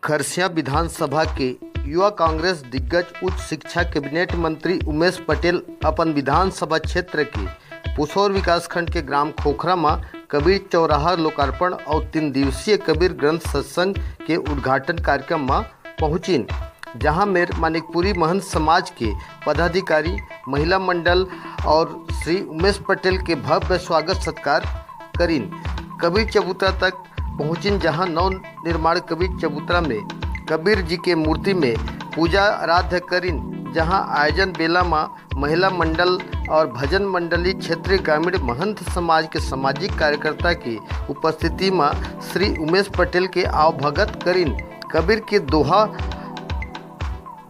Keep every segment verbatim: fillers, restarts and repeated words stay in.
खरसिया विधानसभा के युवा कांग्रेस दिग्गज उच्च शिक्षा कैबिनेट मंत्री उमेश पटेल अपन विधानसभा क्षेत्र के पुसौर विकासखंड के ग्राम खोखरा म कबीर चौराहा लोकार्पण और तीन दिवसीय कबीर ग्रंथ सत्संग के उद्घाटन कार्यक्रम म पहुंचिन, जहां मेर मानिकपुरी महंत समाज के पदाधिकारी, महिला मंडल और श्री उमेश पटेल के भव्य स्वागत सत्कार करिन। कबीर चबूतरा तक पहुंचिन, जहां नव निर्माण कबीर चबूतरा में कबीर जी के मूर्ति में पूजा आराध्य करिन, जहां आयोजन बेला म महिला मंडल और भजन मंडली, क्षेत्रीय ग्रामीण महंत समाज के सामाजिक कार्यकर्ता की उपस्थिति म श्री उमेश पटेल के आवभगत करिन। कबीर के दोहा,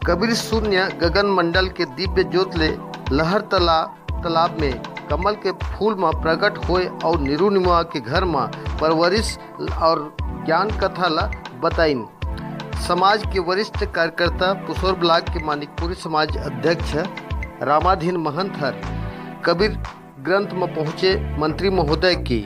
कबीर शून्य गगन मंडल के दिव्य ज्योत ले लहर तला तालाब में कमल के फूल म प्रकट होए और निरुनिमा के घर म परवरिश और ज्ञान कथा ला बताइन। समाज के वरिष्ठ कार्यकर्ता पुसौर ब्लॉक के मानिकपुरी समाज अध्यक्ष रामाधीन महंत हर कबीर ग्रंथ म पहुंचे मंत्री महोदय के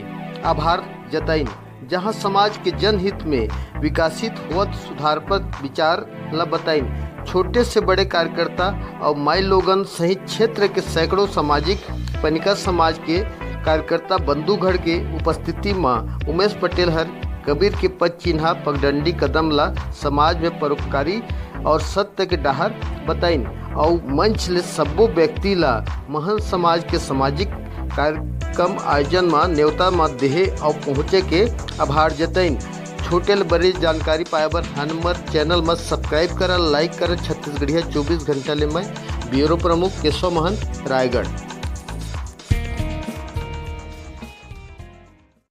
आभार जताइन, जहां समाज के जनहित में विकासित होवत सुधार पर विचार ला बताइन। छोटे से बड़े कार्यकर्ता और माई लोगन सहित क्षेत्र के सैकड़ों सामाजिक, पनिका समाज के कार्यकर्ता बंधुगढ़ के उपस्थिति म उमेश पटेल हर कबीर के पद चिन्हा पगडंडी कदम ला समाज में परोपकारी और सत्य के डहार बताइन। और मंच ले सब्बो व्यक्ति ला महंत समाज के सामाजिक कार्यक्रम आयोजन म न्योता म देहे और पहुंचे के आभार जताइन। छोटे ले बड़े जानकारी पाए बर हमर चैनल म सब्सक्राइब करा, लाइक करा। छत्तीसगढ़िया चौबीस घंटा ले मैं ब्यूरो प्रमुख केशव महंत, रायगढ़।